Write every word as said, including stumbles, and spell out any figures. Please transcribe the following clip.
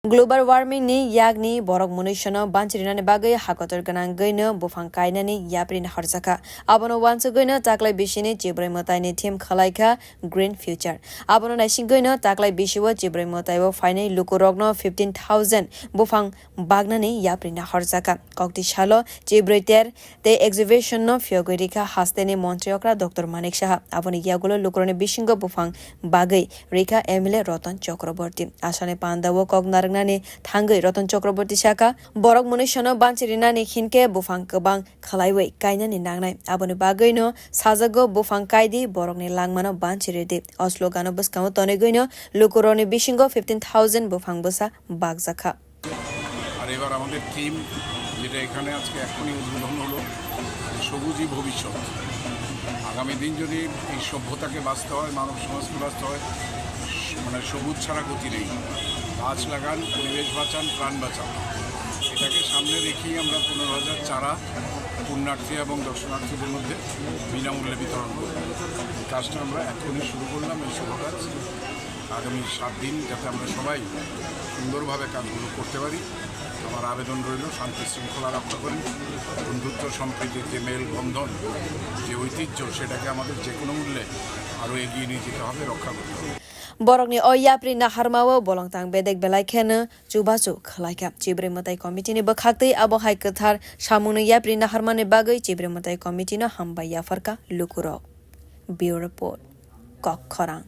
Global warming ni yakni borok mwnwisano banchirinani bagwi hakotor gwnangwino buphang kainani yapri naharjakha. Abono uansugwino taklai bisini Chibroi mwtaini theme khwlaikha Green Future. Abono naisingwino taklai bisio Chibroi mwtaio phainai lukurokno fifteen thousand buphang bagnani yapri naharjakha. Kokti salo Chibroi ter tei exhibition no phiyogwi rikha hasteni montri okra Doctor Manik Saha. Aboni yagulo lukurokni bisingo buphang bagwi rikha M L A Ratan Chakraborty. Asani pandao kok narwknani thangwi Ratan Chakraborty sakha, borok mwnwisano banchirinani hinkhe buphang kwbang khwlaiwi kainani nangnai. Aboni bagwino sajago buphang kaidi borokni langmano banchiridi. O slogan-o bwskango tonigwino lukurokni bisingo fifteen thousand buphang bwsa bakjakha. আর এবার আমাদের থিম, যেটা এখানে আজকে এখনই উদ্বোধন হলো, সবুজই ভবিষ্যৎ। আগামী দিন যদি এই সভ্যতাকে বাঁচতে হয়, মানব সমাজকে বাঁচতে হয়, মানে সবুজ ছাড়া গতি নেই। গাছ লাগান, পরিবেশ বাঁচান, প্রাণ বাঁচান। এটাকে সামনে রেখেই আমরা পনেরো হাজার চারা পুণ্যার্থী এবং দর্শনার্থীদের মধ্যে বিনামূল্যে বিতরণ করব। এই কাজটা আমরা এখনই শুরু করলাম, এই শুভ কাজ। আগামী সাত দিন যাতে আমরা সবাই সুন্দরভাবে কাজগুলো করতে পারি। আমার আবেদন রইল, শান্তি শৃঙ্খলা রক্ষা করি, বন্ধুত্ব সম্প্রীতির যে মেলবন্ধন, যে ঐতিহ্য, সেটাকে আমাদের যে কোনো মূল্যে আরও এগিয়ে নিয়ে যেতে হবে, রক্ষা করতে হবে। Borokni o yapri naharmao bolongtang bedek belai kheno chubachu khwlaikha. Chibroi mwtai committee ni bwkhaktwi abo hai kwthar samungno yapri naharmani bagwi Chibroi mwtai committee no hambai yapharkha lukurok. Bureau Report, Kokkhorang.